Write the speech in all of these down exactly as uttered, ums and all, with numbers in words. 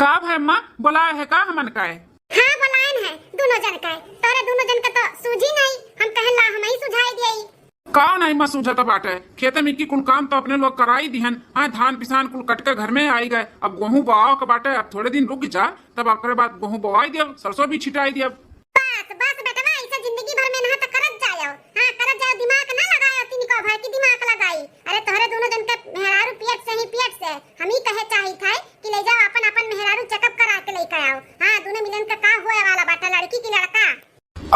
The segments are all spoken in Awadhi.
का भए अम्मा, बोलाए है का हमन का? हाँ, बोलाएन है, दुनो जन का। तोरे दुनो जन का तो सूझी नहीं, हम कहन ला हमही सुझाई दियई। का नहीं अम्मा सूझत बाटे, खेते में की कुल काम तो अपने लोग कराई दिहन। हाँ, धान पिसान कुल कट के घर में आई गए, अब गोहूँ बोआव के बाटे, अब थोड़े दिन रुक जा, तब ओकरे बाद गोहूँ बोआई दियब, सरसों भी छिटाई दियब। बस, बस बेटवा, ऐसा जिंदगी भर मेहनत करत जायो। हाँ, करत जायो, दिमाग ना लगायो, तिनको भर की दिमाग लगाई। अरे तोहरे दुनो जन के मेहरारू पियट से ही पियट से, हम ही कहे चाहित है कि ले जाओ अपन, अपन मेहरारू checkup करा के लेके आओ। हाँ, दुनो मिलन का का होए वाला बाटे, लड़की की लड़का?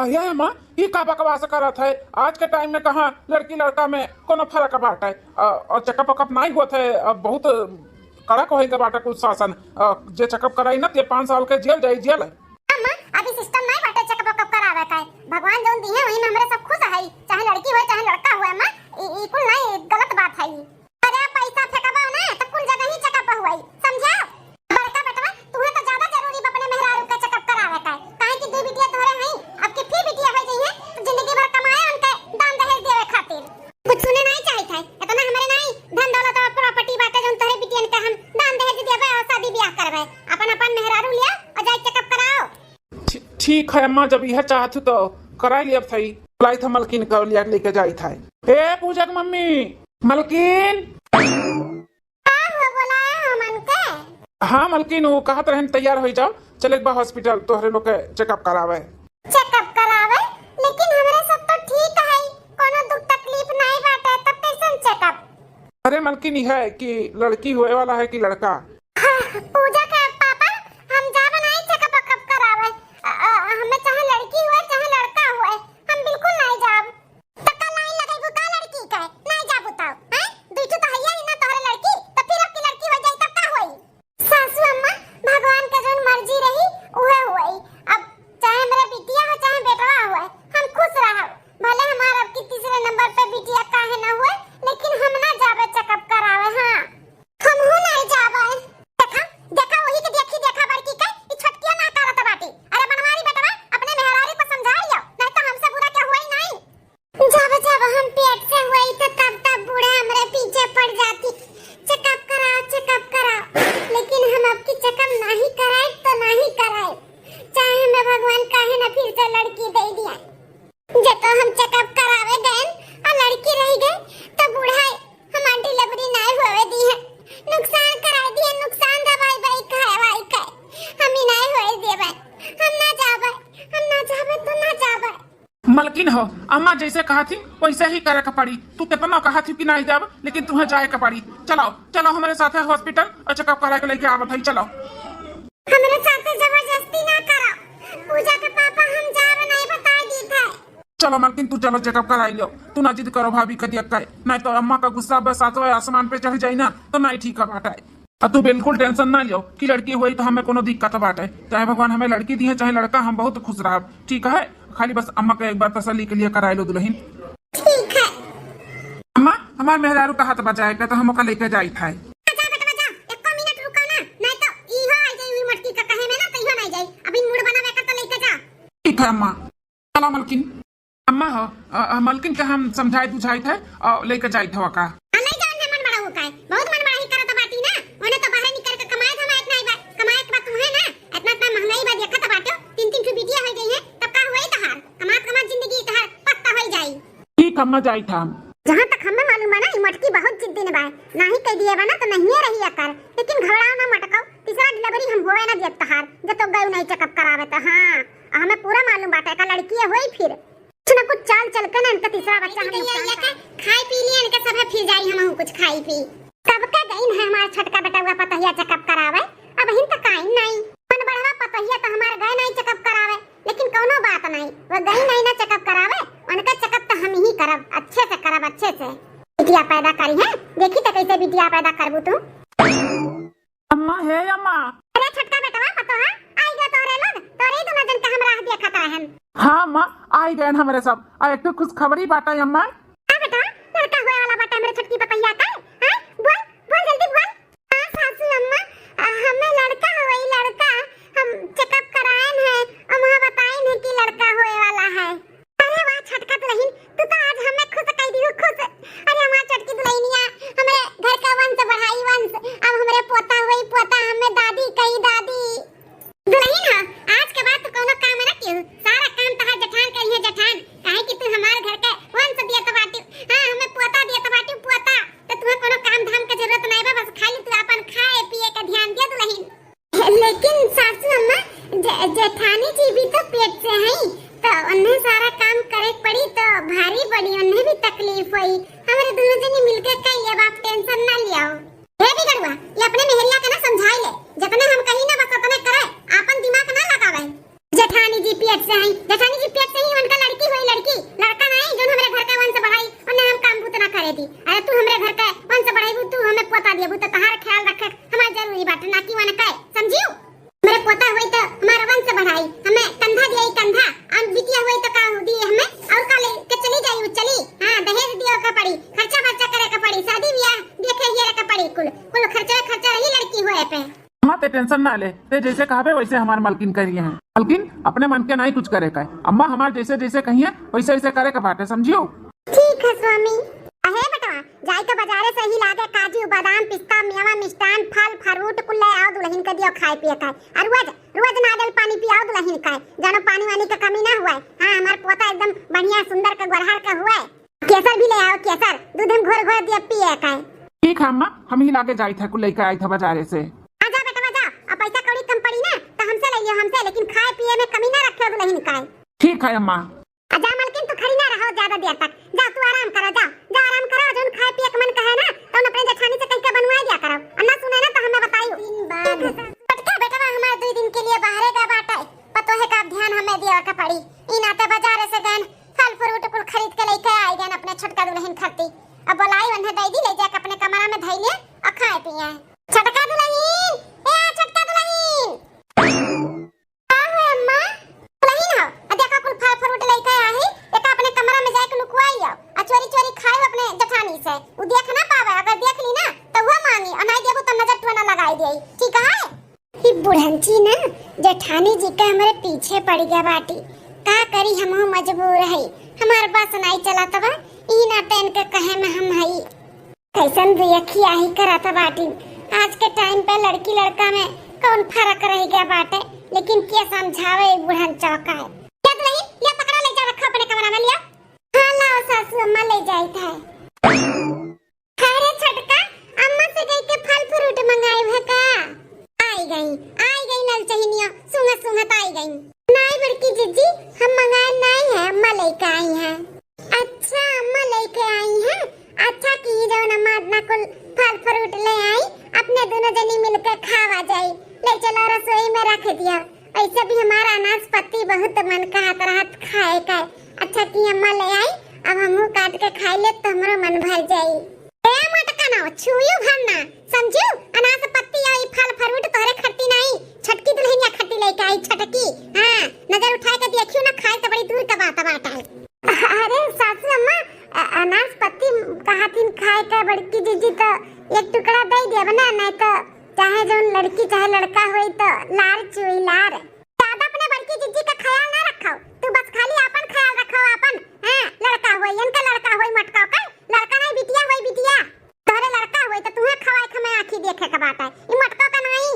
अरे अम्मा, ई का बकवास करत है? आज के time में कहाँ लड़की लड़का में कोनो फर्क बाटे? अ, और checkup वकअप नाई होत है, अब बहुत कड़क होई के बाटे कुल शासन। अ, जे checkup कराई ना, ते पाँच साल के जेल जाई, जेल। अम्मा, अभी system नाई बाटे checkup वकअप करावे का। भगवान जौन दिए, वही में हमरे सब खुश है, चाहे लड़की होए, चाहे लड़का होए। अम्मा, ई, ई कुल नाई, गलत बात है ई। अरे, पैसा फेंकबो ना, तो कुल जगह ही checkup हुई, समझा? बड़का बेटवा, तुहे तो ज्यादा जरूरी बा अपने मेहरारू का checkup करावे का, काहे कि दू बिटिया तोहरे हई, अब की फिर बिटिया हो जाई है, तो जिंदगी भर कमाए उनके दान दहेज देवे खातिर। कुछ सुने नहीं चाहित है, इतना हमरे नहीं धन दौलत और property बाटे जौन तोहरे बिटियन के हम दान दहेज देवे और शादी ब्याह करवे। अपन अपन मेहरारू लिया और जाए checkup कराओ। ठी-, ठीक है अम्मा, जब यह चाहत हो तो कराई लिया भाई। बुलाई था मलकिन का लिया लेके जाई था। ए पूजा की मम्मी, मलकिन। का हो, बोलाए हो मन के? हाँ मलकिन, वो कहत रहन तैयार हो जाओ, चले एक बार hospital तोहरे लोग के checkup करावे। Checkup करावे? लेकिन हमरे सब तो ठीक है, कोनो दुख तकलीफ नहीं बाटे, तब कैसन checkup? अरे मलकिन, यह है कि लड़की होए वाला है कि लड़का? हाँ, पूजा के पापा, हम जाब नहीं checkup वकअप करावे। अ, अ, हमें चाहे लड़की हुए चाहे लड़का हुए, हम बिल्कुल नहीं जाब। तो का line लगेबू का लड़की के? नहीं जाबू तो, हैं? दुई ठो तो हइया ही ना तोहरे लड़की, तो फिर अब की लड़की हो जाई तब का होई? सासू अम्मा, भगवान के जौन मर्जी रही, उहे होई। अब चाहे हमरे बिटिया हो, चाहे बेटवा होए, हम खुश रहब। भले हमार अब की तीसरे number पे बिटिया काहे ना होए, लेकिन हम ना जाबे checkup करावे। हाँ, हमहू नहीं जाबे। देखा, देखा, वही के देखी, देखा बड़की के, ई छोटकिया ना करत बाटी। अरे बनवारी बेटवा, अपने मेहरारू को समझा लियो, नहीं तो हमसे बुरा क्या हुआ ही नहीं। जब जब हम पेट से हुई तो तब तब बूढ़ा हमरे पीछे पड़ जाती, checkup कराओ, checkup कराओ। लेकिन हम अब की checkup नहीं कराए तो नहीं कराए, चाहे हमें भगवान काहे ना फिर से लड़की दे दिया। जब तो हम checkup करावे गए और लड़की रह गए तो बूढ़ा हमार delivery नहीं होवे दी है, नुकसान करा दिए, नुकसान दवाई बाई खाए वाई खाए, हम ही नहीं होए देवे, हम ना जावे, हम ना जावे तो ना जावे। मलकिन हो, अम्मा जैसे कहा थी वैसे ही करे के पड़ी। तू कितना कहा थी कि नहीं जाब, लेकिन तुम्हें जाए के पड़ी। चलो, चलो हमारे साथ है hospital और checkup करा के लेके आवत है। चलो। हमरे साथ जबरदस्ती ना करो। पूजा के पापा हम जाब नहीं बता दी थे। चलो मलकिन, तू चलो checkup कराई लियो। तू ना जिद करो भाभी के देख के, नहीं तो अम्मा का गुस्सा बस सातवें आसमान पे चढ़ जाई ना, तो नहीं ठीक है बाटे। अब तू बिल्कुल tension ना लियो कि लड़की हुई तो हमें कोनो दिक्कत बाटे, चाहे भगवान हमें लड़की दिए चाहे लड़का, हम बहुत खुश रहब, ठीक है? खाली बस अम्मा के एक बार तसल्ली के लिए कराए लो दुल्हन। ठीक है। अम्मा, हमार मेहरारू कहत बा जाए के, तो हम ओका लेके जाई था। जा बेटवा जा, एको मिनट रुको ना, नहीं तो इहो आ जाई हुई मटकी का कहे में ना, तो इहो नहीं जाई। अभी मूड बनावे कर तो लेके जा। ठीक है अम्मा। चलो मलकिन। अम्मा हो, अ, अ, मलकिन के हम समझाई बुझाई थे और लेके जाई थे ओका। आ, नहीं जान दे मन बड़ा हो काहे? बहुत मन बड़ा ही करत बाटी ना। ओने तो बाहर निकल के कमाए धमाए नहीं बा। कमाए के बा तुम्हें ना। इतना इतना महंगाई बा देखत बाटो। तीन तीन ठो बिटिया हो गई है। तब का हुई तहार? कमात कमात जिंदगी तहार पक्का हो जाई। ठीक, अम्मा जाई था हम। जहाँ तक हमें मालूम बा ना, ई मटकी बहुत जिद्दी न बा। नाही कह दिए बा ना तो नहीं रही अकर। लेकिन घबराओ ना मटको, तीसरा delivery हम होए ना दियत तहार, जब तो गयो नहीं checkup करावे तो। हाँ, हमें पूरा मालूम बाटे का लड़की है होई फिर। कुछ ना कुछ चाल चल के ना इनका तीसरा बच्चा हम नुकसान ये करा। खाए पी लिए इनके सब है, फिर जाई हम कुछ खाई पी। कब के गई है हमार छोटका बेटवा पतोहिया checkup करावे, अब हिन तक आई नहीं। मन बढ़वा पतोहिया तो हमार गए नहीं checkup करावे, लेकिन कौनो बात नहीं, वो गई नहीं ना checkup करावे, उनका checkup तो हम ही करब, अच्छे से करब, अच्छे से। बिटिया पैदा करी है, देखी तो कैसे बिटिया पैदा करबू तू। अम्मा, हे अम्मा। अरे छोटका बेटवा, पतोहा, आई गए तोरे लोग, तोरे ही दोनों जन के हम राह देखत रहन। हाँ अम्मा, आई गए हमरे सब। आ एक ठो खुशखबरी बाटे अम्मा। का बेटा, लड़का हुए वाला बाटे हमरे छोटकी पतोहिया का? हाँ, बोल, बोल जल्दी बोल। हाँ सासू अम्मा, आ, हमें लड़का हुए, लड़का, हम checkup कराएन है, हम वहाँ बताएन है कि लड़का हुए वाला है। अरे वाह छोटका दुल्हन, तू तो आज हमें खुश कई दिहू, खुश। अरे हमार छोटकी दुल्हनिया, हमरे घर का वंश बढ़ाई वंश। अब हमरे पोता हुई पोता, हमें दादी कही दादी। कुल, कुल खर्चा, खर्चा रही लड़की हुए पे। अम्मा, ते tension ना ले, ते जैसे कहबे वैसे हमार मलकिन करिहैं। मलकिन, अपने मन के नाहीं कुछ करे का है। अम्मा हमार जैसे जैसे कहिहैं वैसे वैसे करे के बाटे, समझियो? ठीक है स्वामी। अहे बेटवा, जाई तो बजारे से ही लागे काजू, बादाम, पिस्ता, मेवा, मिष्टान, फल, फ्रूट कुल ले आओ, दुलहिन के दियो खाए पिए का। और रोज, रोज नारियल पानी पियाओ दुलहिन का, जानो पानी वानी के कमी ना हुए। हाँ, हमार पोता एकदम बढ़िया सुंदर के गोरहर के हुए। केसर भी ले आओ, केसर, दूध में घोर घोर दिया पिए का। ठीक है अम्मा, हम ही लागे जाई था, कुल लेके आई था बजारे से। आ जा बेटवा जा, अब पैसा कौड़ी कम पड़ी ना तो हमसे ले लियो, हमसे, लेकिन खाए पिए में कमी ना रखे दुलहिन का। ठीक है अम्मा। आ जा मलकिन, तू खड़ी ना रहो ज्यादा देर तक, जा तू आराम करो, जा, जा आराम करो, जौन खाए पिए के मन कहे ना तो अपने जेठानी से कह के बनवाए दिया करो, और ना सुने ना तो हमें बताइयो। दिन बाद। ठीक है सर। छोटका बेटवा हमार दुई दिन के लिए बाहरे गए बाटे, पतोहे का अब ध्यान हमें दिया का पड़ी। ई नाते बजारे से गए फल फ्रूट कुल खरीद के लेके आई गए अपने छोटका दुलहिन खाती। अब बोलाई उन्हें दे दी, ले जाके अपने कमरा में धई ले और खाए पिए। छोटका दुलहिन, ए छोटका दुलहिन। का हो अम्मा? दुलहिन हो, आ देखा कुल फल फ्रूट लेके आई, एका अपने कमरा में जाके लुकवाई आओ, आ चोरी चोरी खाओ अपने जेठानी से। उ देख ना पावे, अगर देख ली ना तो वो मांगी, और नहीं देबू तो नजर टोना लगाई दे, ठीक है? ई बुढ़ंची ना जेठानी जी के हमरे पीछे पड़ गया बाटी। का करी, हमहू मजबूर हई, हमार बस नाई चलत बा, ई नाते इनके कहे में हम हई। कैसन दुयखी आही करत बाटी। आज के टाइम पे लड़की लड़का में कौन फर्क रह गया बाटे, लेकिन के समझावे ई बुढ़न चौका है। ले दुलहिन, ले पकड़ा, ले जा रखा अपने कमरा में, लिया। हाँ लाओ सासू अम्मा, ले जाइत है। अरे छोटका, अम्मा से कह के फल फ्रूट मंगाए है का? आई गई, आई गई नलचहिनिया, सूंघत सूंघत आई गई। नाई बड़की जिज्जी, हम मंगाए नाई है, अम्मा लेके आई है। अच्छा, अम्मा लेके आई है। अच्छा की जौन अम्मा इतना कुल फल फ्रूट ले आई, अपने दोनों जनी मिलके खावा जाई। ले चलो रसोई में रख दिया। ऐसे भी हमारा अनाज पत्ती बहुत मन कहत रहत खाए का। अच्छा की अम्मा ले आई, अब हमहू काट के खाई ले तो हमरो मन भर जाई। ए मोटका ना, छुइयो भर ना, समझियो? अनाज पत्ती आई, फल फ्रूट तोहरे खट्टी नाई, छोटकी दुलहिनिया खट्टी लेके आई, छोटकी। हाँ, नजर उठाए के देखियो ना, खाए तो बड़ी दूर का बात बाटे। अरे सासू अम्मा, अ-, अनाज पत्ती कहा थिन खाए का बड़की जिज्जी, तो एक टुकड़ा दे देब ना, नहीं तो चाहे जौन लड़की चाहे लड़का होई तो लार चुई लार। ज्यादा अपने बड़की जिज्जी का ख्याल ना रखो, तू बस खाली आपन ख्याल रखो आपन। हाँ, लड़का होई, इनका लड़का होई मोटका का, लड़का नहीं बिटिया होई बिटिया। तोहरे लड़का होई तो तुहे खवाए खमे आँखी देखे के बात है, ई मोटका का नहीं।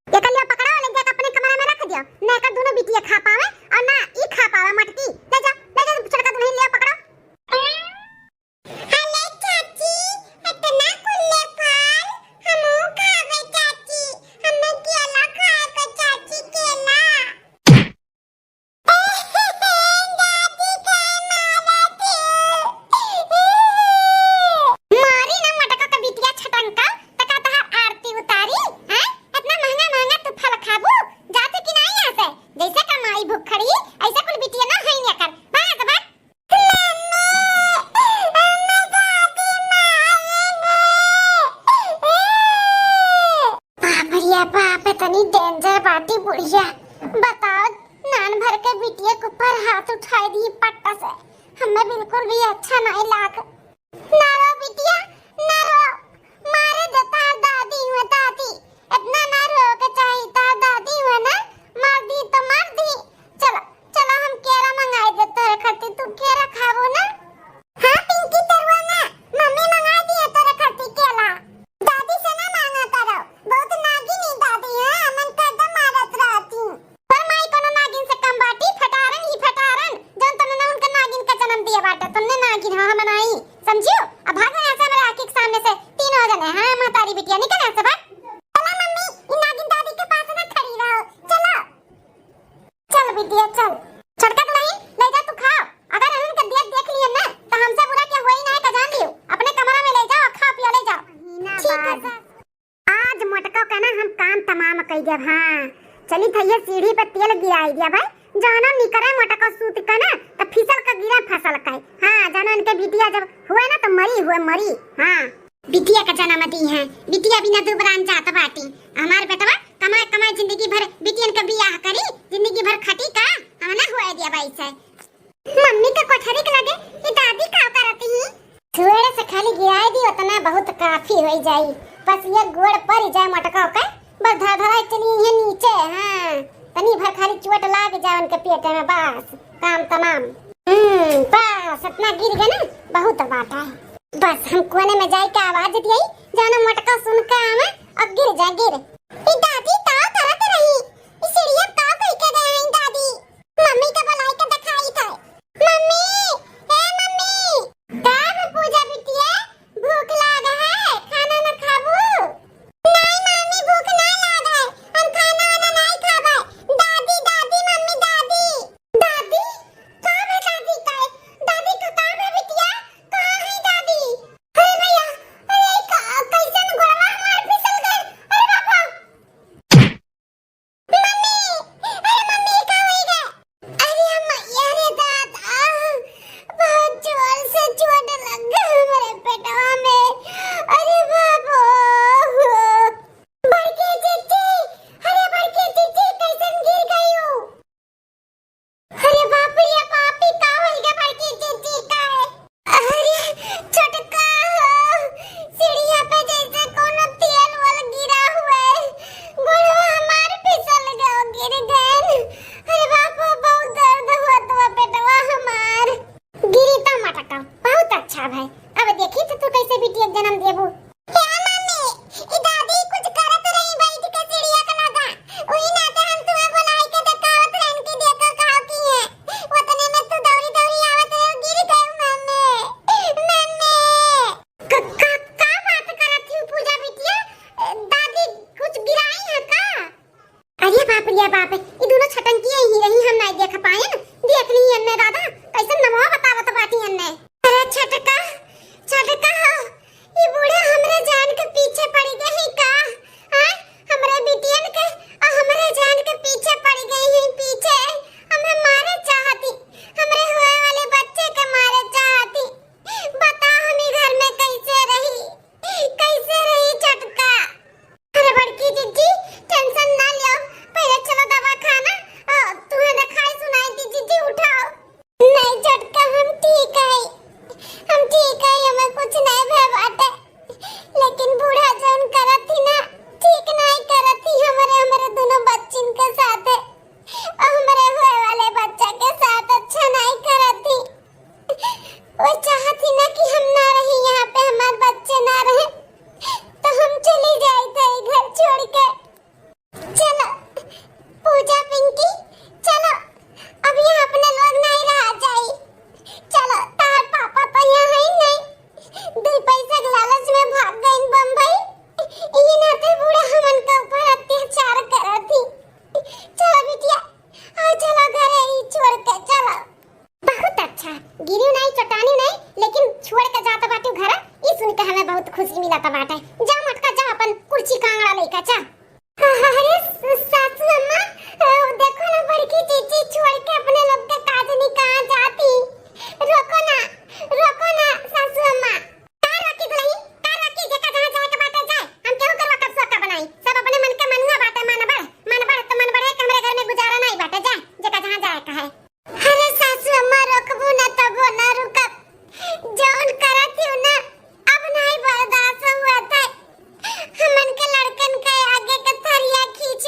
ये कलिया पकड़ो, ले जाके अपने कमरा में रख दियो, ना एकर दोनों बिटिया खा पावे और ना ई खा पावे मोटकी। ले जा, ले जा छोटका दुलहिन, ले पकड़ो। अरे चाची, इतना कुल्ले फल, हमहू खावे चाची, हमें केला खाए को चाची, केला। दादी के मारा थी। मारी ना मटका का बिटिया छटंका, तका तहार आरती उतारी, हैं? इतना महंगा महंगा तू फल खाबू, जाते कि नहीं यहाँ से? जैसे कमाई भूख खड़ी, ऐसे कुल बिटिया ना है यहाँ कर। भाग, भाग। बाप रे बाप, इतनी danger बाटी बुढ़िया। बताओ, नान भर के बिटिया के ऊपर हाथ उठाई दी पट्टा से। हमें बिल्कुल भी अच्छा नहीं लाग। ना रो बिटिया, ना रो। मारे दे तार दादी हुए, दादी। इतना ना रो के चाही, तार दादी हुए ना, मार दी तो मार दी। चला, चला, हम केला मंगाई दे तोरे खातिर, तू केला खाबो ना? हाँ पिंकी तरुआ ना, मम्मी मंगाई दिए तोरे खातिर केला। दादी से ना मांगा करो, बहुत नागिन ही दादी है, हमन का एकदम मारत रहती। तोर माई कोनो नागिन से कम बाटी, फटारन ही फटारन, जौन तन्ने ना उनके नागिन का जन्म दिए बाटे, तन्ने नागिन हो हम नाई, समझियो? अब भाग यहाँ से हमारे आँखी के सामने से, तीनों जने, हाँ महतारी बिटिया, निकल यहाँ से भाग। चला मम्मी, इन नागिन दादी के पास ना खड़ी रहो, चलो। चल बिटिया चल। छोटका दुलहिन, ले जा तू खाओ। अगर इनके दियत देख लिए ना, तो हमसे बुरा के होई ना, का जान लियो। अपने कमरा में ले जाओ, खाओ पियो, ले जाओ। ठीक है सर। आज मोटका का ना हम काम तमाम कई देब। हाँ, चली थैया सीढ़ी पे तेल गिराई दिया भाई, जौनो निकरे मोटका सूत के ना, तो फिसल के गिरा फसल के। हाँ, जौनो इनके बिटिया जब हुए ना, तो मरी हुए, मरी। हाँ। बिटिया का जन्म दी है, बिटिया बिना दुबरान जात बाटी। हमार बेटवा कमाए कमाए जिंदगी भर बिटियन का बियाह करी, जिंदगी भर खटी का, हम ना हुए दिया बाई से। मम्मी का कोठरी के लगे ये दादी का करती ही? थोड़े से खाली गिराए दी, उतना बहुत काफी हो जाई। बस ये गोड़ परि जाए मोटका के, बस धड़धड़ाइ चली अइहैं नीचे। हाँ, तनी भर खाली चोट लागि जाए उनके पेटे में, बस काम तमाम। हम्म, बस इतना गिर गए ना, बहुत बात है। बस हम कोने में जाइके आवाज दिए, जाना मोटका सुन के आवे और गिर जाए, गिर। ई दादी का करत रही? ई सीढ़िया का कइके गए हैं दादी? मम्मी के बुलाइके देखाइत है। मम्मी, ए मम्मी। का है पूजा बिटिया, भूख लाग है, खाना न खाबू? नहीं मम्मी, भूख ना लाग है, हम खाना वाना नहीं खाबे। दादी, दादी, मम्मी, दादी। दादी? का है दादी का? दादी का, का है बिटिया? कहाँ है दादी? अरे भैया, अरे का, कैसन गोड़वा हमार फिसल गए। अरे बाबा। मम्मी, अरे मम्मी, का होई गे? अरे अम्मा, अरे दादा, बहुत जोर से चोट लग गई हमरे पेटवा में। अरे बाबू, बड़की जीजी, अरे बड़की जीजी, कैसन गिर गई हो? अरे बाप रे बाप, ई का होई गे बड़की जीजी का है? अरे छोटका हो, सीढ़िया पे जैसे कोनो तेल वल गिरा हुए, गोड़वा हमार फिसल गयो, गिर गए। अरे बाप रे, बहुत दर्द होत बा पेटवा हमार। गिरी त मटका, बहुत अच्छा भाई। अब देखी तो तू कैसे बिटिया के जन्म देबू। हे मम्मी, ई दादी कुछ करत रही बैठ के सीढ़िया के लगा। उही नाते हम तुम्हें बुलाइके देखावत रहन कि देखो का की है। उतने में तू दौड़ी दौड़ी आवत रहे, गिर गए मम्मी। मम्मी। क-, का, का बात करत ही पूजा बिटिया? दादी कुछ गिराई है का? अरे बाप रे बाप, ई दुनो छटंकी यही रही, हम नाई देख पाएन। देख ली एन्ने दादा, कैसन नमवा बतावत बाटी एन्ने। अरे छटका, छटका हो, ई बूढ़ा हमरे जान के पीछे पड़ गई ही का? हाँ? हमरे बिटियन के और हमरे जान के पीछे पड़ गई ही पीछे। हमें मारे चाहती, हमरे हुए वाले बच्चे के मारे चाहती। बता हम ई घर में कैसे रही, कैसे रही छटका? अरे बड़की जीजी, tension ना लियो, पहले चलो दवाखाना, अ, तुम्हें दिखाई सुनाई दी जीजी, उठाओ। नहीं छोटका, हम ठीक है, हम ठीक है, हमें कुछ नहीं भय बाटे, लेकिन बूढ़ा जौन करत ही ना, ठीक नहीं करत ही हमरे, हमरे दोनों बच्चिन के साथ, और हमरे हुए वाले बच्चा के साथ अच्छा नहीं करत ही। वो चाहत ही ना कि हम ना रही यहाँ पे, हमार बच्चे ना रहे, तो हम चली जाई थे घर छोड़ के। चलो पूजा पिंकी, चलो, अब यहाँ अपने लोग नहीं रहा जाई। चलो, तार पापा तो यहाँ है नहीं, दो पैसा के लालच में भाग गए बम्बई। ये नाते बूढ़ा हमन के ऊपर अत्याचार करत ही। चलो बिटिया, आ चलो घरे ही छोड़ के चलो। बहुत अच्छा, गिरी नहीं, चट्टानी नहीं, लेकिन छोड़ के जात बाटू घर, ई सुन के हमें बहुत खुशी मिलत बाटे। जा मटका, जा अपन कुर्सी कांगड़ा लेके जा। अरे स-, सासू अम्मा, अ, देखो ना बड़की जीजी छोड़ के अपने लोग के काज नहीं कहाँ जाती। रोको ना, रोको ना सासू अम्मा। का रोकी दुलही, का रोकी, जेका जहाँ जाए के बाटे जाए। हम केहू के रोकब सोका बनाई, सब अपने मन के मनुआ बाटे, मन बढ़, मन बढ़ तो मन बढ़े के हमरे घर में गुजारा नहीं बाटे, जाए जेका जहाँ जाए का है। अरे सासू अम्मा, रोकबू न तबो न रुकब। जौन करत ही ना, अब नहीं बर्दाश्त हुआ था। हमन के लड़कन के आगे के थरिया खींच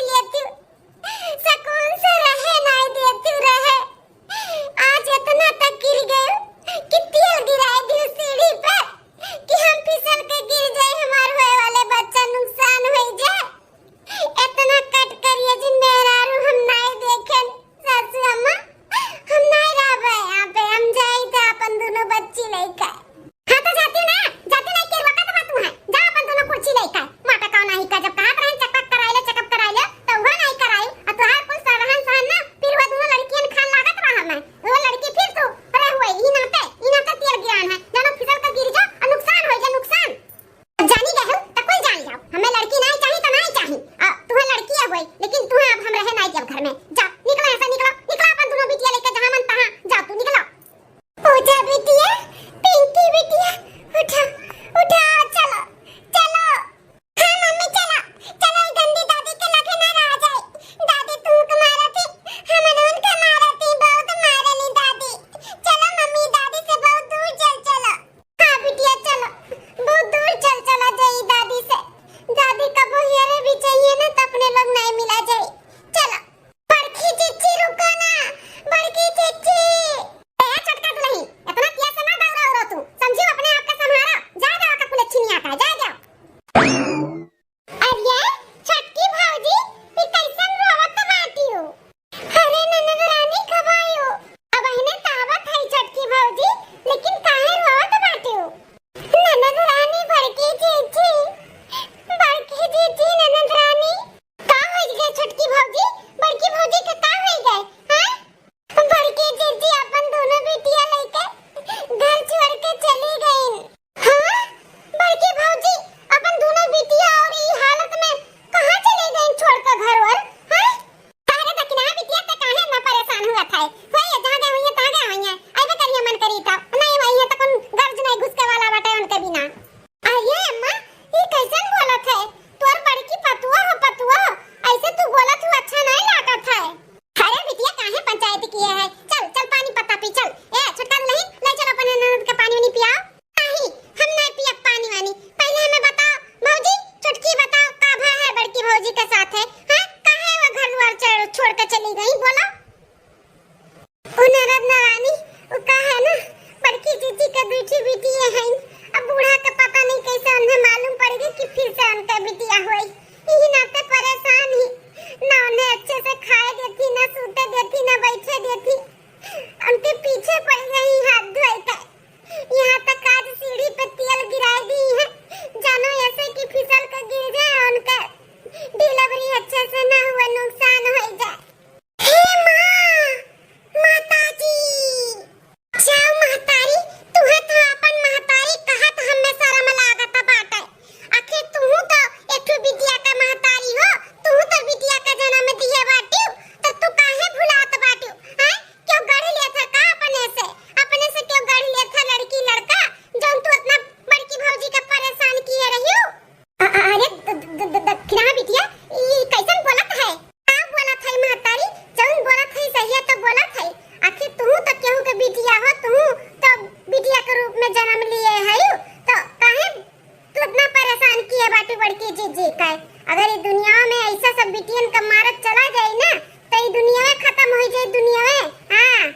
बड़की जीजी का। अगर ई दुनिया में ऐसा सब बिटियन का मारत चला जाई ना, तो ई दुनिया खत्म हो जाई, दुनिया। हाँ,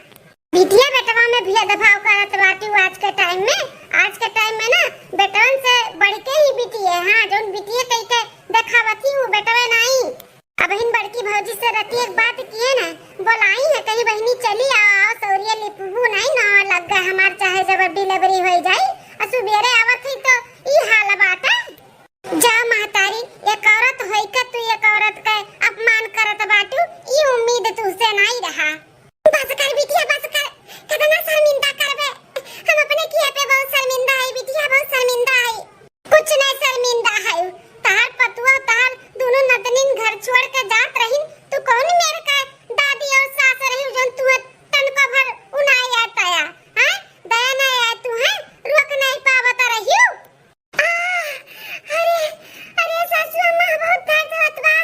बिटिया बेटवा में भेदभाव करत बाटी आज के टाइम में। आज के टाइम में ना बेटवन से बढ़ के ही बिटिया, हाँ, जौन बिटिया कह के देखावत ही, वो बेटवे नहीं। अबहिन बड़की भौजी से रतिया एक बात किए ना, बोलाई है, कहीं बहिनी चली आओ, आओ, सौरिया लिपबू नहीं ना लग गए हमार, चाहे जब डिलीवरी हो जाई, और सुबेरे आवत ही तो ई हाल बाटे। जा महतारी, एक औरत होई के तू एक औरत के अपमान करत बाटू, ई उम्मीद तुझसे नहीं रहा। बस कर बिटिया, बस कर, कितना शर्मिंदा करबे, हम अपने किया पे बहुत शर्मिंदा है बिटिया, बहुत शर्मिंदा है। कुछ नहीं शर्मिंदा है, तहार पतुआ, तहार दोनों नतनिन घर छोड़ के जात रहिन, तू कौन मेर का दादी और सास रही जौन तू तनको भर उनाई आता या, हैं? दया नहीं आया तू, हैं? रोक नहीं पावत रहियो। आह, अरे, अरे सासू अम्मा, बहुत दर्द होत बा।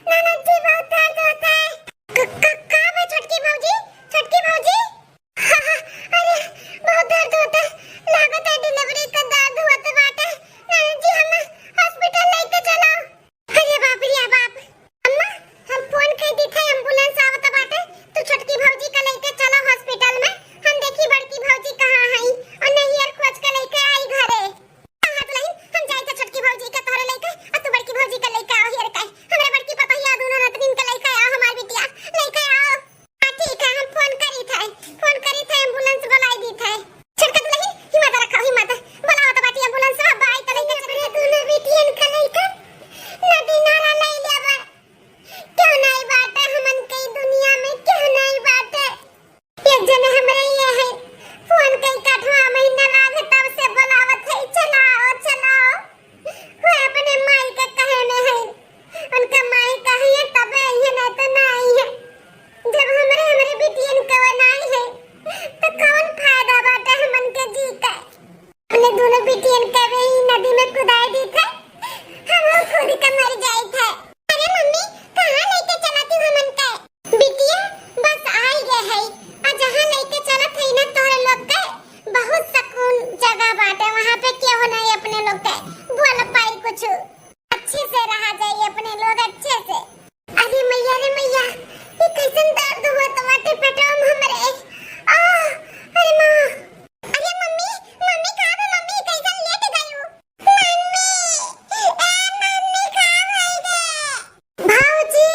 ननद जी, बहुत दर्द होत है। क-, क-, का बा छोटकी भौजी? छोटकी भौजी? अरे, बहुत दर्द होत है। लागत है डिलीवरी का दर्द होत बाटे। ननद जी, हम हॉस्पिटल लेके चलो। अरे बाप रे बाप। अम्मा, हम फोन कर दी थे, एम्बुलेंस आवत बाटे। तू छोटकी भौजी का लेके चला हॉस्पिटल में। हम देखी बड़की भौजी कहाँ हई और नैहर खोज के लेके आई घरे। हाथ लही, हम जाई थे छोटकी भौजी के तोहरे लेके, और तू बड़की भौजी के लेके आओ हियर का। हमरे बड़की पतोहिया दोनों नतनिन के लेके आओ, हमार बिटिया लेके आओ। हाँ, ठीक है, हम फोन करी थे, फोन करी थे, एम्बुलेंस बुलाई दी थे। छोटका दुलही, हिम्मत रखा, हिम्मत। बोलावत बाटी एम्बुलेंस, अब आई त लइका चल रे, दोनों बिटियन का लइका नदी नारा ले लेबा। क्यों नहीं बाटे हमन के दुनिया में, क्यों नहीं बाटे? एक जने हमरे ये है, फोन कई के अठवा महीना लागे तब से बोलावत है, चलाओ, चलाओ। वो अपने माई के कहे में है, उनका माई कहे है तबे आई है, नहीं तो ना आई है। जब हमरे, हमरे बिटियन के वो नाई है, तो कौन फायदा बाटे हमन के जी का? अपने दोनों बिटियन के वे ही नदी में कुदाई दी थे, हम खुद के मर जाई थे। अरे मम्मी, कहाँ लेके चला तू हमन के? बिटिया, बस आई गए है, आ जहाँ लेके चलत है ना तोहरे लोग के, बहुत सुकून जगह बाटे, वहाँ पे केहू नहीं अपने लोग के बोल पाई कुछ, अच्छे से रहा जाए अपने लोग अच्छे से। अरे मैया रे मैया, ये कैसन दर्द होत बाटे पेटवा में हमरे। आह, अरे माँ। अरे मम्मी, मम्मी कहाँ बा मम्मी? कैसन लेट गयू? मम्मी, ए मम्मी कहाँ भई रे? भौजी,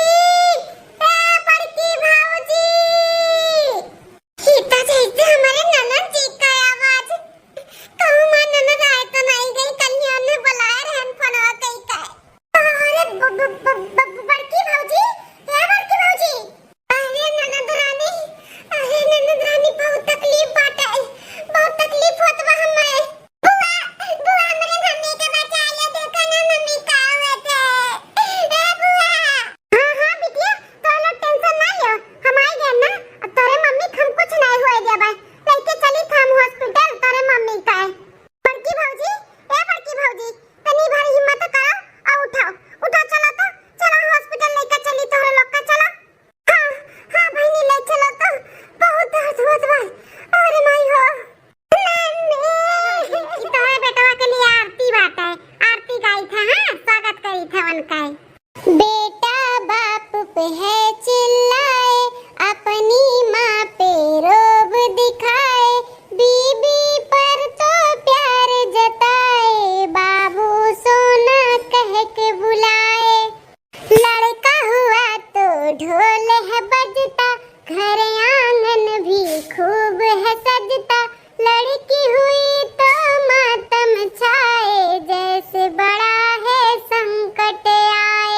ए बड़की भौजी। ई त जैसे हमरे ननद जी का आवाज। कहूँ माँ ननद आए तो नहीं गई, कल्याण ने बुलाए रहन फोनवा कई का। अरे ब-, ब-, ब-, ब-, बड़की भौजी, ए बड़की भौजी। अरे ननद रानी, अरे ननद रानी, बहुत तकलीफ बाटे, बहुत तकलीफ होत बा हमें। बुआ, बुआ, हमरे मम्मी के बचा ले, देखा ना मम्मी का होत है। ए बुआ। हाँ, हाँ बिटिया, तोहरे टेंशन ना लो, हम आई गए ना, अब तोरे मम्मी के हम कुछ नहीं होए देबे, लेके चली हम हॉस्पिटल तोरे मम्मी का। बड़की भौजी, ए बड़की भौजी, तनी भर हिम्मत करो, आ उठाओ, उठाओ, चलो तो, चलो हॉस्पिटल लेके चली तोहरे लोग का, चलो। हाँ, हाँ बहिनी, ले चलो तो, बहुत दर्द होत बा। अरे माई हो। मम्मी, ई तोहरे बेटवा के लिए आरती बाटे, आरती गाई थे, हाँ, स्वागत करी थे उनका। बेटा बाप पे है चिल्लाए, अपनी माँ पे रोब दिखाए, बीबी पर तो प्यार जताए, बाबू सोना कह के बुलाए। लड़का हुआ तो ढोल है बजता, घर आंगन भी खूब है सजता, लड़की हुई तो मातम छाए, जैसे बड़ा है संकट आए।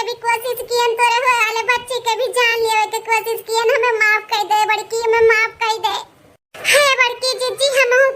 भी कोशिश कियन, तोरे होए वाले बच्ची के भी जान लेवे के कोशिश कियन, हमें माफ कर दे बड़की, हमें माफ कर दे। हे बड़की जीजी, हमहू